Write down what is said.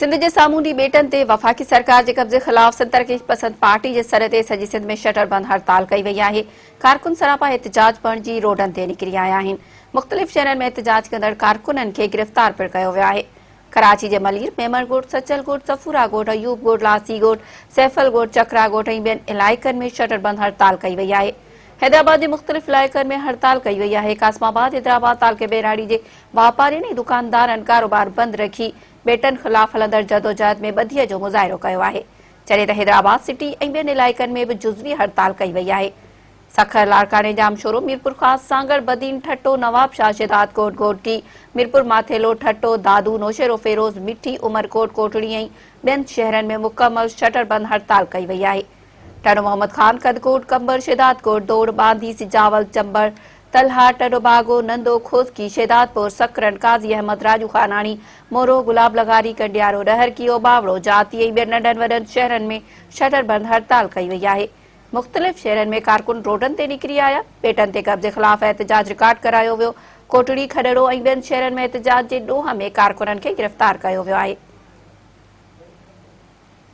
سنڌ جي سامونڊي ٻيٽن تي وفاقي سرڪار جي قبضي خلاف سنڌ ترقي پسند پارٽي جي سڏ تي سڄي سنڌ ۾ شٽر بند هڙتال ڪئي وئي آهي. ڪارڪن سراپا احتجاج بڻجي روڊن تي نڪري آيا آهن. مختلف شهرن ۾ احتجاج ڪندڙ ڪارڪنن کي گرفتار پڻ ڪيو ويو آهي. ڪراچي جي ملير، ميمڻ ڳوٺ، سچل ڳوٺ، صفورا ڳوٺ، ايوب ڳوٺ، لاسي ڳوٺ، سيفل ڳوٺ، چڪرا ڳوٺ ۽ ٻين علائقن ۾ شٽر بند هڙتال ڪئي وئي آهي. حيدرآباد جي مختلف علائقن ۾ هڙتال ڪئي وئي آهي. قاسم آباد، حيدرآباد تعلقي ٻهراڙي جي واپارين ۽ دڪاندارن ڪاروبار بند رکي ٻيٽن خلاف هلندڙ جدوجهد ۾ ٻڌيء جو مظاهرو ڪيو آهي. جڏهن ته حيدرآباد سٽي ۽ ٻين علائقن ۾ به جزوي هڙتال ڪئي وئي آهي. سکر، لاڙڪاڻي، ڄامشورو، ميرپورخاص، سانگهڙ، بدين، ٺٽو، نوابشاهه، شهدادڪوٽ، گهوٽڪي، ميرپور ماٿيلو، ٺٽو، دادو، نوشهروفيروز، مٺي، عمرڪوٽ، ڪوٽڙي ۽ ٻين شهرن ۾ مڪمل شٽر بند هڙتال ڪئي وئي آهي. ٽنڊو محمد خان، ڪڌڪوٽ، قمبر، شهدادڪوٽ، دوڙ، ٻانڌي، سجاول، چمبڙ، تلهار، ٽنڊو باگو، نندو، کوسڪي، شهدادپور، سڪرنڊ، قاضي احمد، راڄو خاناڻي، مورو، گلاب لغاري، ڪنڊيارو، ڏهرڪي، اوٻاوڙو، جاتي ۽ ٻين ننڍن وڏن شهرن ۾ شٽر بند هڙتال ڪئي وئي آهي. مختلف شهرن ۾ ڪارڪن روڊن تي نڪري آيا، ٻيٽن تي قبضي خلاف احتجاج رڪارڊ ڪرايو ويو، ڪوٽڙي، کڏڙو ۽ ٻين شهرن ۾ احتجاج جي ڏوهه ۾ ڪارڪنن کي گرفتار ڪيو ويو آهي.